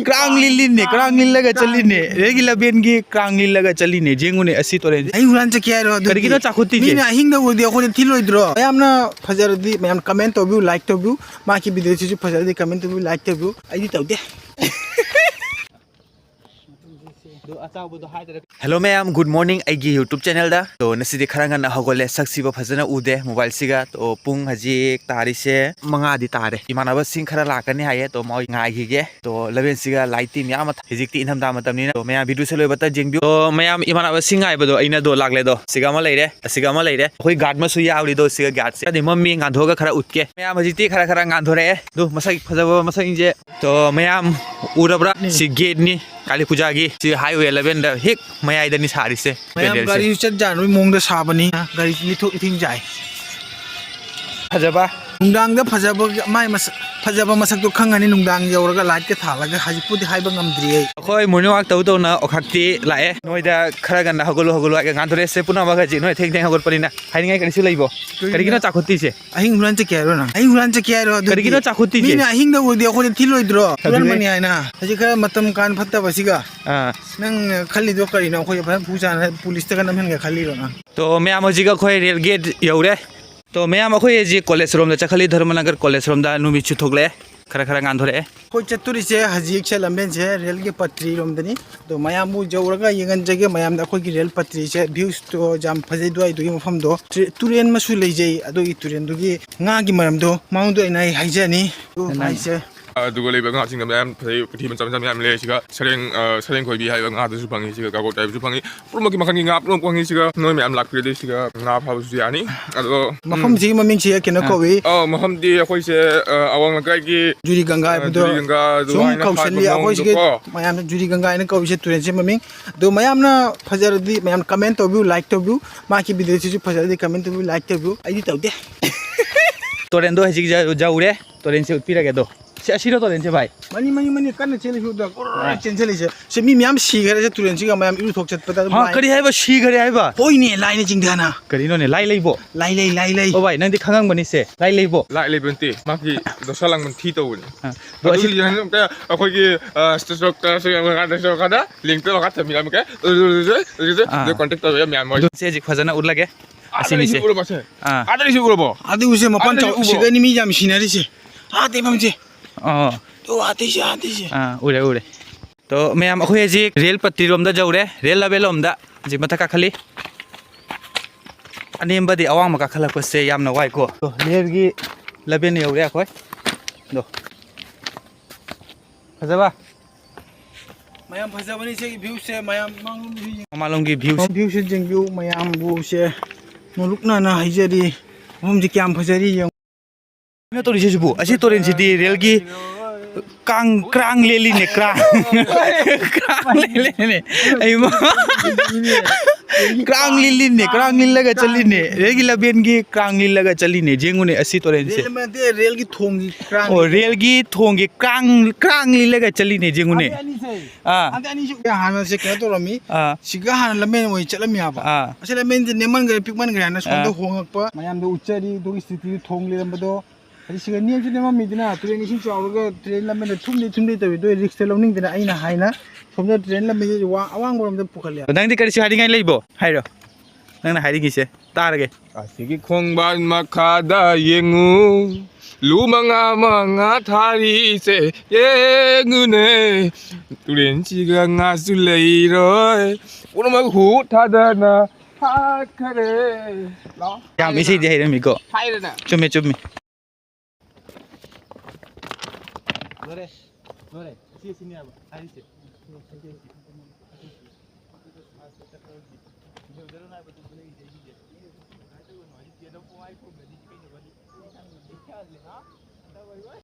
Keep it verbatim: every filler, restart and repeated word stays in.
ꯀ꯭ꯔꯥꯡ ꯂꯤꯜꯂꯤꯅꯦ, ꯀ꯭ꯔꯥꯡ ꯂꯤꯜꯂꯒ ꯆꯠꯂꯤꯅꯦ꯫ ꯔꯦꯒꯤ ꯂꯕꯦꯟꯒꯤ ꯀ꯭ꯔꯥꯡ ꯂꯤꯜꯂꯒ ꯆꯠꯂꯤꯅꯦ꯫ ꯌꯦꯡꯉꯨꯅꯦ, ꯑꯁꯤ ꯇꯨꯔꯦꯟ꯫ ꯑꯩ ꯍꯨꯔꯥꯟ ꯆꯠꯀꯦ ꯍꯥꯏꯔꯣ ꯑꯗꯨꯗꯤ? ꯀꯔꯤꯒꯤꯅꯣ ꯆꯥꯛꯈꯨꯠꯇꯤꯁꯦ? ꯃꯤꯅ ꯑꯍꯤꯡꯗ ꯎꯔꯗꯤ ꯑꯩꯈꯣꯏꯗ ꯊꯤꯜꯂꯣꯏꯗ꯭ꯔꯣ? ꯃꯌꯥꯝꯅ ꯐꯖꯔꯗꯤ ꯃꯌꯥꯝ comment ꯇꯧꯕꯤꯌꯨ, like ꯇꯧꯕꯤꯌꯨ꯫ ꯃꯥꯒꯤ video ꯁꯤꯁꯨ ꯐꯖꯔꯗꯤ comment ꯇꯧꯕꯤꯌꯨ, like ꯇꯧꯕꯤꯌꯨ꯫ ꯑꯩꯗꯤ ꯇꯧꯗꯦ꯫ Hello ꯃꯌꯥꯝ, good morning ꯑꯩꯒꯤ YouTube channel ꯗ꯫ ꯇꯣ, ꯉꯁꯤꯗꯤ ꯈꯔ ꯉꯟꯅ ꯍꯧꯒꯠꯂꯦ, ꯁꯛꯁꯤꯕ ꯐꯖꯅ ꯎꯗꯦ mobile ꯁꯤꯒ꯫ ꯇꯣ, ꯄꯨꯡ ꯍꯧꯖꯤꯛ ꯇꯥꯔꯤꯁꯦ ꯃꯉꯥꯗꯤ ꯇꯥꯔꯦ꯫ ꯏꯃꯥꯟꯅꯕꯁꯤꯡ ꯈꯔ ꯂꯥꯛꯀꯅꯤ ꯍꯥꯏꯌꯦ, ꯇꯣ, ꯃꯣꯏ ꯉꯥꯏꯈꯤꯒꯦ꯫ ꯇꯣ, ꯂꯕꯦꯟꯁꯤꯒ light ꯇꯤ ꯃꯌꯥꯝ ꯑꯃ ꯊꯥ-, ꯍꯧꯖꯤꯛꯇꯤ ꯏꯪꯊꯝꯊꯥ ꯃꯇꯝꯅꯤꯅ꯫ ꯇꯣ, ꯃꯌꯥꯝ video ꯁꯦ ꯂꯣꯏꯕꯇ ꯌꯦꯡꯕꯤꯌꯨ꯫ ꯇꯣ, ꯃꯌꯥꯝ ꯏꯃꯥꯟꯅꯕꯁꯤꯡ ꯉꯥꯏꯕꯗꯣ ꯑꯩꯅ ꯗꯣ ꯂꯥꯛꯂꯦ꯫ ꯗꯣ, ꯁꯤꯒ ꯑꯃ ꯂꯩꯔꯦ, ꯑꯁꯤꯒ ꯑꯃ ꯂꯩꯔꯦ꯫ ꯑꯩꯈꯣꯏ guard ꯃꯁꯨ ꯌꯥꯎꯔꯤ꯫ ꯗꯣ, ꯁꯤꯒ guard ꯁꯦ꯫ ꯑꯗꯩ ꯃꯝꯃꯤ, ꯉꯥꯟꯊꯣꯛꯑꯒ ꯈꯔ ꯎꯠꯀꯦ꯫ ꯃꯌꯥꯝ ꯍꯧꯖꯤꯛꯇꯤ ꯈꯔ ꯈꯔ ꯉꯥꯟꯊꯣꯔꯛꯑꯦ꯫ ꯑꯗꯨ ꯃꯁꯛ ꯐꯖꯕ ꯃꯁꯛꯁꯤꯡꯁꯦ꯫ ꯇꯣ, ꯃꯌꯥꯝ ꯎꯔꯕ꯭ꯔꯥ? ꯅꯤ꯫ ꯁꯤ gate ꯅꯤ꯫ ꯀꯥꯂꯤ ꯄꯨꯖꯥꯒꯤ ꯁꯤ highway eleven ꯗ ꯍꯦꯛ ꯃꯌꯥꯏꯗꯅꯤ ꯁꯥꯔꯤꯁꯦ꯫ ꯃꯌꯥꯝ pandal ꯁꯦ꯫ ꯒꯥꯔꯤꯁꯨ ꯆꯠ ꯌꯥꯔꯣꯏ ꯃꯑꯣꯡꯗ ꯁꯥꯕꯅꯤ꯫ ꯒꯥꯔꯤꯁꯨ ꯂꯤꯊꯣꯛ ꯂꯤꯊꯤꯡ ꯆꯥꯏ꯫ ꯐꯖꯕ꯫ ꯅꯨꯡꯗꯥꯡꯗ ꯐꯖꯕ ꯃꯥꯏ ꯃꯁꯛ, ꯐꯖꯕ ꯃꯁꯛꯇꯣ ꯈꯪꯉꯅꯤ ꯅꯨꯡꯗꯥꯡ ꯌꯧꯔꯒ light ꯀ ꯊꯥꯜꯂꯒ꯫ ꯍꯧꯖꯤꯛꯄꯨꯗꯤ ꯍꯥꯏꯕ ꯉꯝꯗ꯭ꯔꯤꯌꯦ꯫ ꯑꯩꯈꯣꯏ morning walk ꯇꯧ ꯇꯧꯅ ꯑꯣꯈꯥꯛꯇꯤ ꯂꯥꯛꯑꯦ꯫ ꯅꯣꯏꯗ ꯈꯔ ꯉꯟꯅ ꯍꯧꯒꯠꯂꯨ ꯍꯧꯒꯠꯂꯨ ꯍꯥꯏꯒꯦ꯫ ꯉꯥꯟꯊꯣꯔꯛꯑꯦꯁꯦ ꯄꯨꯝꯅꯃꯛ ꯍꯧꯖꯤꯛ ꯅꯣꯏ ꯊꯦꯡ ꯊꯦꯡ ꯍꯧꯒꯠꯄꯅꯤꯅ꯫ ꯍꯥꯏꯅꯤꯡꯉꯥꯏ ꯀꯔꯤꯁꯨ ꯂꯩꯕꯣ? ꯀꯔꯤꯅꯣ? ꯀꯔꯤꯒꯤꯅꯣ ꯆꯥꯛꯈꯨꯠꯇꯤꯁꯦ? ꯑꯍꯤꯡ ꯍꯨꯔꯥꯟ ꯆꯠꯀꯦ ꯍꯥꯏꯔꯣ ꯅꯪ? ꯑꯍꯤꯡ ꯍꯨꯔꯥꯟ ꯆꯠꯀꯦ ꯍꯥꯏꯔꯣ ꯑꯗꯨꯗꯤ? ꯀꯔꯤꯒꯤꯅꯣ ꯆꯥꯛꯈꯨꯠꯇꯤꯁꯦ? ꯃꯤꯅ ꯑꯍꯤꯡꯗ ꯎꯔꯗꯤ ꯑꯩꯈꯣꯏꯗ ꯊꯤꯜꯂꯣꯏꯗ꯭ꯔꯣ? ꯑꯗꯨꯅꯦ꯫ ꯍꯨꯔꯥꯟꯕꯅꯤ ꯍꯥꯏꯅ꯫ ꯍꯧꯖꯤꯛ ꯈꯔ ꯃꯇꯝ ꯀꯥꯟ ꯐꯠꯇꯕꯁꯤꯒ꯫ ꯑꯥ꯫ ꯅꯪ ꯈꯜꯂꯤꯗꯣ ꯀꯔꯤꯅꯣ? ꯑꯩꯈꯣꯏ ꯐꯖꯅ ꯄꯨ ꯆꯥꯅ police ꯇꯒ ꯅꯝꯍꯟꯒꯦ ꯈꯜꯂꯤꯔꯣ ꯅꯪ? ꯇꯣ, ꯃꯌꯥꯝ ꯍꯧꯖꯤꯛ ꯑꯩꯈꯣꯏ rail gate ꯌꯧꯔꯦ꯫ ꯇꯣ, ꯃꯌꯥꯝ ꯑꯩꯈꯣꯏ ꯍꯧꯖꯤꯛ college ꯔꯣꯝꯗ ꯆꯠꯈꯠꯂꯤ, ꯙꯔꯃꯅꯒꯔ college ꯔꯣꯝꯗ꯫ ꯅꯨꯃꯤꯠꯁꯨ ꯊꯣꯛꯂꯛꯑꯦ, ꯈꯔ ꯈꯔ ꯉꯥꯟꯊꯣꯔꯛꯑꯦ꯫ ꯑꯩꯈꯣꯏ ꯆꯠꯇꯣꯔꯤꯁꯦ ꯍꯧꯖꯤꯛꯁꯦ ꯂꯝꯕꯦꯟꯁꯦ rail ꯒꯤ ꯄꯠꯇ꯭ꯔꯤ ꯔꯣꯝꯗꯅꯤ꯫ ꯑꯗꯣ ꯃꯌꯥꯝꯕꯨ ꯌꯧꯔꯒ ꯌꯦꯡꯍꯟꯖꯒꯦ꯫ ꯃꯌꯥꯝꯗ ꯑꯩꯈꯣꯏꯒꯤ rail ꯄꯠꯇ꯭ꯔꯤꯁꯦ views ꯇꯣ ꯌꯥꯝ ꯐꯖꯩ꯫ ꯑꯗꯨꯋꯥꯏꯗꯨꯒꯤ ꯃꯐꯝꯗꯣ ꯇꯨꯔꯦ-, ꯇꯨꯔꯦꯟ ꯑꯃꯁꯨ ꯂꯩꯖꯩ꯫ ꯑꯗꯨꯒꯤ ꯇꯨꯔꯦꯟꯗꯨꯒꯤ ꯉꯥꯒꯤ ꯃꯔꯝꯗꯣ ꯃꯉꯣꯟꯗ ꯑꯣꯏꯅ ꯑꯩ ꯍꯥꯏꯖꯅꯤ꯫ ꯑꯗꯨ ꯅꯪ ꯍꯥꯏꯁꯦ꯫ ꯑꯗꯨꯒ ꯂꯩꯕ ꯉꯥꯁꯤꯡꯗ ꯃꯌꯥꯝ ꯐꯖꯩ, ꯄꯨꯊꯤ ꯃꯆꯥ ꯃꯆꯥ ꯃꯌꯥꯝ ꯂꯩ꯫ ꯁꯤꯒ ꯁꯔꯦꯡ, ꯑ, ꯁꯔꯦꯡ ꯈꯣꯏꯕꯤ ꯍꯥꯏꯕ ꯉꯥꯗꯨꯁꯨ ꯐꯪꯉꯤ꯫ ꯁꯤꯒ ꯀꯥꯒꯣꯠ ꯍꯥꯏꯕꯁꯨ ꯐꯪꯉꯤ꯫ ꯄꯨꯝꯅꯃꯛꯀꯤ ꯃꯈꯜꯒꯤ ꯉꯥ ꯄꯨꯝꯅꯃꯛ ꯐꯪꯉꯤ꯫ ꯁꯤꯒ ꯅꯣꯏ ꯃꯌꯥꯝ ꯂꯥꯛꯄꯤꯔꯗꯤ ꯁꯤꯒ ꯉꯥ ꯐꯥꯕꯁꯨ ꯌꯥꯅꯤ꯫ ꯑꯗꯣ, ꯎꯝ꯫ ꯃꯐꯝꯁꯤꯒꯤ ꯃꯃꯤꯡꯁꯦ ꯀꯩꯅꯣ ꯑꯥ꯫ ꯀꯧꯏ? ꯑꯧ, ꯃꯐꯝꯗꯤ ꯑꯩꯈꯣꯏꯁꯦ, ꯑ, ꯑꯋꯥꯡ ꯂꯩꯀꯥꯏꯒꯤ, ꯖꯨꯔꯤ ꯒꯪꯒꯥ ꯑ, ꯍꯥꯏꯕꯗꯣ ꯖꯨꯔꯤ ꯒꯪꯒꯥ ꯑꯗꯨ ꯁꯨꯝ ꯍꯥꯏꯅ ꯀꯧꯁꯜꯂꯤ꯫ ꯍꯥꯏꯕ ꯑꯩꯈꯣꯏꯁꯤꯒꯤ ꯃꯑꯣꯡꯗꯀꯣ꯫ ꯃꯌꯥꯝꯅ ꯖꯨꯔꯤ ꯒꯪꯒꯥ ꯍꯥꯏꯅ ꯀꯧꯔꯤꯁꯦ ꯇꯨꯔꯦꯟꯁꯦ ꯃꯃꯤꯡ꯫ ꯑꯗꯣ ꯃꯌꯥꯝꯅ ꯐꯖꯔꯗꯤ ꯃꯌꯥꯝ comment ꯇꯧꯕꯤꯌꯨ, like ꯇꯧꯕꯤꯌꯨ꯫ ꯃꯍꯥꯛꯀꯤ video ꯁꯤꯁꯨ ꯐꯖꯔꯗꯤ comment ꯇꯧꯕꯤꯌꯨ, like ꯇꯧꯕꯤꯌꯨ꯫ ꯑꯩꯗꯤ ꯇꯧꯗꯦ꯫ ꯇꯨꯔꯦꯟꯗꯣ ꯍꯧꯖꯤꯛ ꯌꯧ-, ꯌꯧꯔꯦ꯫ ꯇꯨꯔꯦꯟꯁꯦ ꯎꯠꯄꯤꯔꯒꯦ ꯑꯗꯣ꯫ ꯁꯤ ꯑꯁꯤꯔꯣ ꯇꯨꯔꯦꯟꯁꯦ, ꯚꯥꯏ? ꯃꯅꯤ, ꯃꯅꯤ, ꯃꯅꯤ, ꯀꯟꯅ ꯆꯦꯜꯂꯤꯁꯤ ꯎꯗ꯭ꯔꯥ? ꯒꯣꯔ ꯑꯥ꯫ ꯆꯦꯟꯁꯤꯜꯂꯤꯁꯦ꯫ ꯁꯤ ꯃꯤ ꯃꯌꯥꯝ ꯁꯤꯈꯔꯦ, ꯁꯤ ꯇꯨꯔꯦꯟꯁꯤꯒ ꯃꯌꯥꯝ ꯏꯔꯨꯊꯣꯛ ꯆꯠꯄꯗ ꯑꯗꯨꯝ ꯍꯥ, ꯂꯥꯏ꯫ ꯀꯔꯤ ꯍꯥꯏꯕ? ꯁꯤꯈꯔꯦ ꯍꯥꯏꯕ? ꯍꯣꯏꯅꯦ, ꯂꯥꯏꯅ ꯆꯤꯡꯊꯅ꯫ ꯀꯔꯤꯅꯣꯅꯦ, ꯂꯥꯏ ꯂꯩꯕꯣ? ꯂꯥꯏ ꯂꯩ, ꯂꯥꯏ ꯂꯩ꯫ ꯑꯣ ꯚꯥꯏ, ꯅꯪꯗꯤ ꯈꯪꯉꯝꯒꯅꯤꯁꯦ, ꯂꯥꯏ ꯂꯩꯕꯣ? ꯂꯥꯏ ꯂꯩꯕ ꯅꯠꯇꯦ, ꯃꯥꯒꯤ ꯗꯣꯁꯥ ꯂꯥꯡꯕꯟ ꯊꯤ ꯇꯧꯕꯅꯦ꯫ ꯑꯥ, ꯑꯗꯣ ꯑꯗꯨꯒꯤ ꯑꯁꯤ ꯌꯥꯍꯟ ꯑꯝꯇ ꯑꯩꯈꯣꯏꯒꯤ, ꯑ, ꯁ꯭ꯇꯦꯁ ꯂꯣꯛꯇ ꯁꯤ ꯌꯥꯝ ꯀꯥꯟꯗ ꯁꯤ ꯌꯥꯝ ꯀꯥꯟꯗ ꯂꯤꯡꯇ ꯃꯈꯥ ꯊꯝꯕꯤꯔꯝꯃꯒꯦ꯫ ꯑꯗꯨ, ꯑꯗꯨ, ꯑꯗꯨ, ꯑꯗꯨ, ꯑꯗꯨ, ꯑꯥ꯫ ꯑꯗꯨ ꯀꯣꯟꯇꯦꯛ ꯇꯧꯕ ꯌꯥꯝ ꯌꯥꯝ ꯑꯗꯨ ꯁꯦ ꯍꯧꯖꯤꯛ ꯐꯖꯅ ꯎꯠꯂꯒꯦ꯫ ꯑꯥꯗ ꯑꯁꯤꯅꯤꯁꯦ꯫ ꯂꯩꯁꯤ ꯎꯔꯕꯣ ꯁꯦ? ꯑꯥ꯫ ꯑꯥꯗ ꯂꯩꯁꯤ ꯎꯔꯕꯣ? ꯑꯗꯨ ꯎꯁꯦ ꯃꯄꯥꯟ ꯑꯥꯗ ꯂꯩꯁꯤ ꯆꯥꯎ-, ꯎꯔꯕꯣ? ꯁꯤꯗꯅꯤ ꯃꯤ ꯌꯥꯝ ꯁꯤꯅꯔꯤꯁꯦ꯫ ꯑꯥ, ꯇꯦꯐꯝꯁꯦ꯫ ꯑꯣ꯫ ꯑꯣ, ꯑꯥꯗꯩꯁꯦ, ꯑꯥꯗꯩꯁꯦ꯫ ꯑꯥ, ꯎꯔꯦ, ꯎꯔꯦ꯫ ꯇꯣ, ꯃꯌꯥꯝ, ꯑꯩꯈꯣꯏ ꯍꯧꯖꯤꯛ ꯔꯦꯜ ꯄꯠꯇꯤꯔꯣꯝꯗ ꯌꯧꯔꯦ, ꯔꯦꯜ ꯂꯕꯦꯜꯂꯣꯝꯗ ꯍꯧꯖꯤꯛ ꯃꯊꯛ ꯀꯥꯈꯠꯂꯤ꯫ ꯑꯅꯦꯝꯕꯗꯤ ꯑꯋꯥꯡꯕ ꯀꯥꯈꯠꯂꯛꯄꯁꯦ ꯌꯥꯝꯅ ꯋꯥꯏꯀꯣ꯫ ꯇꯣ, ꯔꯦꯜꯒꯤ ꯂꯕꯦꯜ ꯌꯧꯔꯦ ꯑꯩꯈꯣꯏ꯫ ꯗꯣ꯫ ꯐꯖꯕ? ꯃꯌꯥꯝ ꯐꯖꯕꯅꯤ ꯁꯤꯒꯤ view ꯁꯦ, ꯃꯌꯥꯝ ꯃꯃꯥꯡꯂꯣꯝꯒꯤ view ꯁꯦ꯫ ꯃꯃꯥꯡꯂꯣꯝꯒꯤ view ꯁꯦ꯫ View ꯁꯦ ꯌꯦꯡꯕꯤꯌꯨ, ꯃꯌꯥꯝꯕꯨ ꯁꯦ ꯅꯣꯂꯨꯛ ꯅꯥꯟꯅ ꯍꯩꯖꯔꯤ꯫ ꯃꯐꯝꯁꯦ ꯀꯌꯥꯝ ꯐꯖꯔꯤ ꯌꯦꯡꯉꯨ꯫ ꯀꯩꯅꯣ ꯇꯧꯔꯤꯁꯤꯕꯨ? ꯑꯁꯤ ꯇꯨꯔꯦꯟꯁꯤꯗꯤ ꯔꯦꯜꯒꯤ ꯀꯥꯡ, ꯀ꯭ꯔꯥꯡ ꯂꯦꯜꯂꯤꯅꯦ, ꯀ꯭ꯔꯥꯡ꯫ ꯀ꯭ꯔꯥꯡ ꯂꯦꯜꯂꯤꯅꯦ꯫ ꯑꯩ ꯃ-, ꯀ꯭ꯔꯥꯡ ꯂꯤꯜꯂꯤꯅꯦ, ꯀ꯭ꯔꯥꯡ ꯂꯤꯜꯂꯒ ꯆꯠꯂꯤꯅꯦ꯫ ꯔꯦꯜꯒꯤ ꯂꯝꯕꯦꯟꯒꯤ ꯀ꯭ꯔꯥꯡ ꯂꯤꯜꯂꯒ ꯆꯠꯂꯤꯅꯦ꯫ ꯌꯦꯡꯉꯨꯅꯦ, ꯑꯁꯤ ꯇꯨꯔꯦꯟꯁꯦ꯫ ꯔꯦꯜ ꯅꯠꯇꯦ, ꯔꯦꯜꯒꯤ ꯊꯣꯡꯒꯤ ꯀ꯭ꯔꯥꯡ ꯑꯣ, ꯂꯤꯜꯂꯒ꯫ ꯔꯦꯜꯒꯤ ꯊꯣꯡꯒꯤ ꯀ꯭ꯔꯥꯡ, ꯀ꯭ꯔꯥꯡ ꯂꯤꯜꯂꯒ ꯆꯠꯂꯤꯅꯦ꯫ ꯌꯦꯡꯉꯨꯅꯦ꯫ ꯑꯗꯩ ꯑꯅꯤꯁꯦ꯫ ꯑꯥ꯫ ꯑꯗꯩ ꯑꯅꯤꯁꯨ ꯍꯥꯟꯅꯁꯦ ꯀꯩꯅꯣ ꯇꯧꯔꯝꯃꯤ꯫ ꯑꯥ꯫ ꯁꯤꯒ ꯍꯥꯟꯅ ꯂꯝꯕꯦꯟ ꯑꯣꯏꯅ ꯆꯠꯂꯝꯃꯤ ꯍꯥꯏꯕ꯫ ꯑꯥ꯫ ꯑꯁꯤ ꯂꯝꯕꯦꯟꯁꯦ ꯅꯦꯝꯃꯟꯈ꯭ꯔꯦ, ꯄꯤꯛꯃꯟꯈ꯭ꯔꯦ ꯍꯥꯏꯅ ꯁꯣꯝꯗ ꯑꯥ꯫ ꯍꯣꯡꯉꯛꯄ꯫ ꯃꯌꯥꯝꯗ ꯎꯠꯆꯔꯤ, ꯑꯗꯨꯒꯤ ꯁ꯭ꯇꯦꯇ꯭ꯌꯨ ꯊꯣꯡ ꯂꯩꯔꯝꯕꯗꯣ꯫ ꯍꯥꯏꯗꯤ ꯁꯤꯒ ꯅꯦꯝꯁꯨ ꯅꯦꯝꯃꯝꯃꯤꯗꯅ, ꯇꯨꯔꯦꯟ ꯏꯁꯤꯡ ꯆꯥꯎꯔꯒ ꯇꯨꯔꯦꯟ ꯂꯝꯕꯦꯟꯗ ꯊꯨꯝꯗꯤ ꯊꯨꯝꯗꯤ ꯇꯧꯏ, ꯑꯗꯨ risk ꯁꯦ ꯂꯧꯅꯤꯡꯗꯅ ꯑꯩꯅ ꯍꯥꯏꯅ ꯁꯣꯝꯗ ꯇꯨꯔꯦꯟ ꯂꯝꯕꯦꯟꯁꯦ ꯋꯥ-, ꯑꯋꯥꯡꯕꯔꯣꯝꯗ ꯄꯨꯈꯠꯂꯦ꯫ ꯅꯪꯗꯤ ꯀꯔꯤꯁꯨ ꯍꯥꯏꯅꯤꯡꯉꯥꯏ ꯂꯩꯕꯣ? ꯍꯥꯏꯔꯣ, ꯅꯪꯅ ꯍꯥꯏꯅꯤꯡꯉꯤꯁꯦ ꯇꯥꯔꯒꯦ꯫ ꯑꯁꯤꯒꯤ ꯈꯣꯡꯕꯥꯟ ꯃꯈꯥꯗ ꯌꯦꯡꯉꯨ, ꯂꯨ ꯃꯉꯥ ꯃꯉꯥ ꯊꯥꯔꯤꯁꯦ ꯌꯦꯡꯉꯨꯅꯦ, ꯇꯨꯔꯦꯟꯁꯤꯒ ꯉꯥꯁꯨ ꯂꯩꯔꯣꯏ, ꯄꯨꯝꯅꯃꯛ ꯍꯨ ꯊꯥꯗꯅ ꯍꯥꯠꯈꯔꯦ꯫ ꯂꯥꯎ꯫ ꯌꯥꯝ ꯏꯁꯩꯗꯤ ꯍꯩꯔꯝꯃꯤꯀꯣ꯫ ꯍꯥꯏꯔꯦꯅ꯫ ꯆꯨꯝꯃꯦ, ꯆꯨꯝꯃꯦ꯫ ꯂꯣꯏꯔꯦ, ꯂꯣꯏꯔꯦ꯫ ꯑꯁꯤ, ꯑꯁꯤꯅꯦꯕ ꯍꯥꯏꯔꯤꯁꯦ꯫